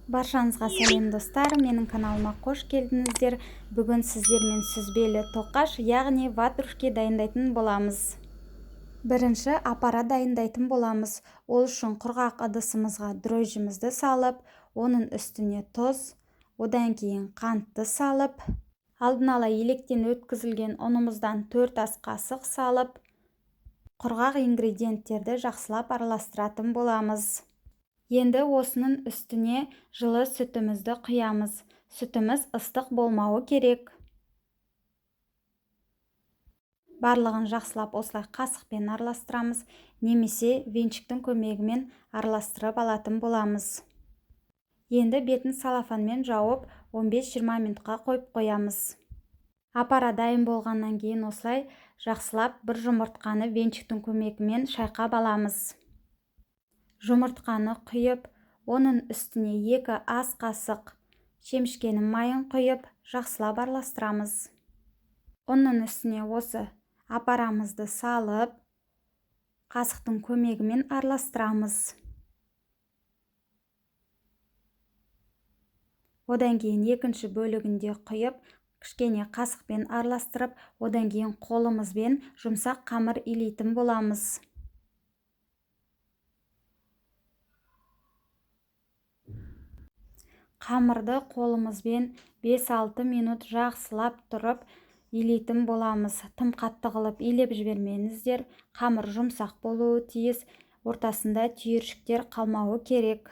Баршаңызға сәлем, достар! Менің каналыма қош келдіңіздер! Бүгін сіздермен сүзбелі тоқаш, яғни ватрушки дайындайтын боламыз. Бірінші апара дайындайтын боламыз. Ол үшін құрғақ ыдысымызға дрожжімізді салып, оның үстіне тұз, одан кейін қантты салып, алдын ала електен өткізілген ұнымыздан 4 ас қасық салып, құрғақ ингредиенттерді жақсылап араластыратын боламыз. Енді осының үстіне жылы сүтімізді құямыз. Сүтіміз ыстық болмауы керек. Барлығын жақсылап осылай қасықпен араластырамыз немесе венчиктің көмегімен араластырып алатын боламыз. Енді бетін салафанмен жауып, 15-20 минутқа қойып қоямыз. Апара дайын болғаннан кейін осылай жақсылап бір жұмыртқаны венчиктің көмегімен шайқап аламыз. Жұмыртқаны құйып, оның үстіне 2 ас қасық шемішкенің майын құйып, жақсылап араластырамыз. Ұнның үстіне осы апарамызды салып, қасықтың көмегімен араластырамыз. Одан кейін екінші бөлігінде құйып, кішкене қасықпен араластырып, одан кейін қолымызбен жұмсақ қамыр илейтін боламыз. Қамырды қолымызбен 5-6 минут жақсылап тұрып илейтін боламыз. Тым қатты қылып илеп жібермеңіздер. Қамыр жұмсақ болуы тиіс, ортасында түйіршіктер қалмауы керек.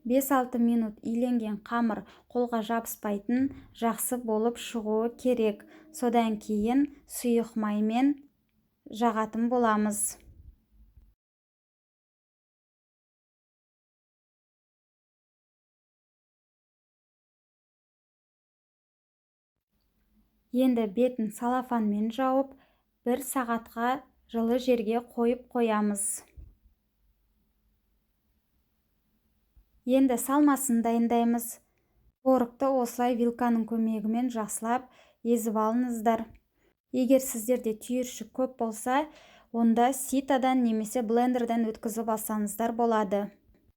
5-6 минут иленген қамыр қолға жабыспайтын жақсы болып шығуы керек. Содан кейін сұйық маймен жағатын боламыз. Енді бетін салафанмен жауып, 1 сағатқа жылы жерге қойып қоямыз. Енді салмасын дайындаймыз. Творогты осылай вилканың көмегімен жақсылап езіп алыңыздар. Егер сіздерде түйіршік көп болса, онда ситадан немесе блендерден өткізіп алсаңыздар болады.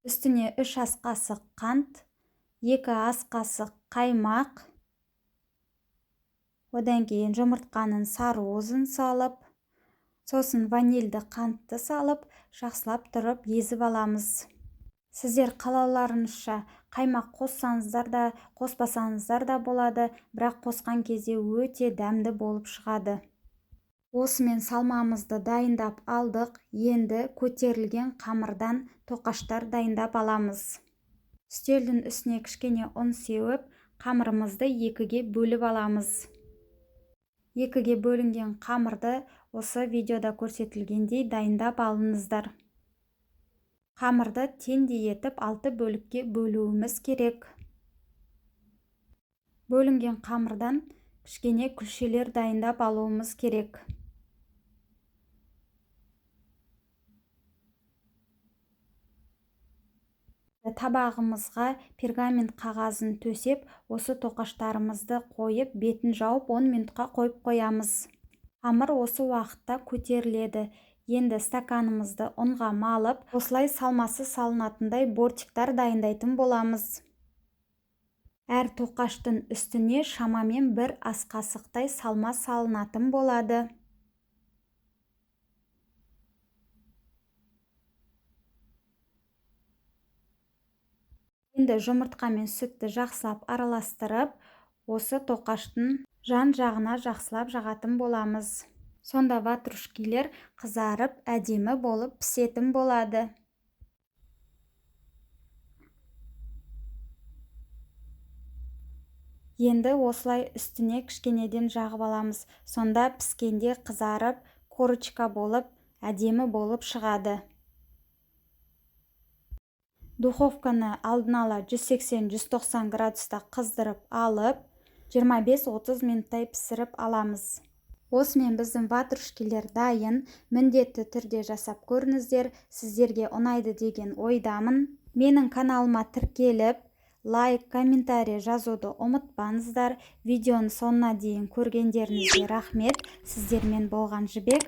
Үстіне 3 ас қасық қант, 2 ас қасық қаймақ, одан кейін жұмыртқаның сары уызын салып, сосын ванильді қантты салып, жақсылап тұрып езіп аламыз. Сіздер қалауларыңызша қаймақ қоссаңыздар да, қоспасаңыздар да болады, бірақ қосқан кезде өте дәмді болып шығады. Осымен салмамызды дайындап алдық. Енді көтерілген қамырдан тоқаштар дайындап аламыз. Үстелдің үстіне кішкене ұн сеуіп, қамырымызды 2-ге бөліп аламыз. 2-ге бөлінген қамырды осы видеода көрсетілгендей дайындап алыңыздар. Қамырды теңдей етіп 6 бөлікке бөлуіміз керек. Бөлінген қамырдан кішкене күлшелер дайындап алуымыз керек. Табағымызға пергамент қағазын төсеп, осы тоқаштарымызды қойып, бетін жауып 10 минутқа қойып қоямыз. Қамыр осы уақытта көтеріледі. Енді стаканымызды ұнға малып, осылай салмасы салынатындай бортиктар дайындайтын боламыз. Әр тоқаштың үстіне шамамен 1 ас қасықтай салма салынатын болады. Енді жұмыртқа мен сүтті жақсылап араластырып, осы тоқаштың жан-жағына жақсылап жағатын боламыз. Сонда ватрушкилер қызарып, әдемі болып пісетін болады. Енді осылай үстіне кішкенеден жағып аламыз. Сонда піскенде қызарып, корочка болып, әдемі болып шығады. Духовканы алдын ала 180-190 градуста қыздырып алып, 25-30 минуттай пісіріп аламыз. Осымен біздің ватрушкилер дайын. Міндетті түрде жасап көріңіздер. Сіздерге ұнайды деген ойдамын. Менің каналыма тіркеліп, лайк, комментарий жазуды ұмытпаңыздар. Видеоның соңына дейін көргендеріңізге рахмет. Сіздермен болған Жібек.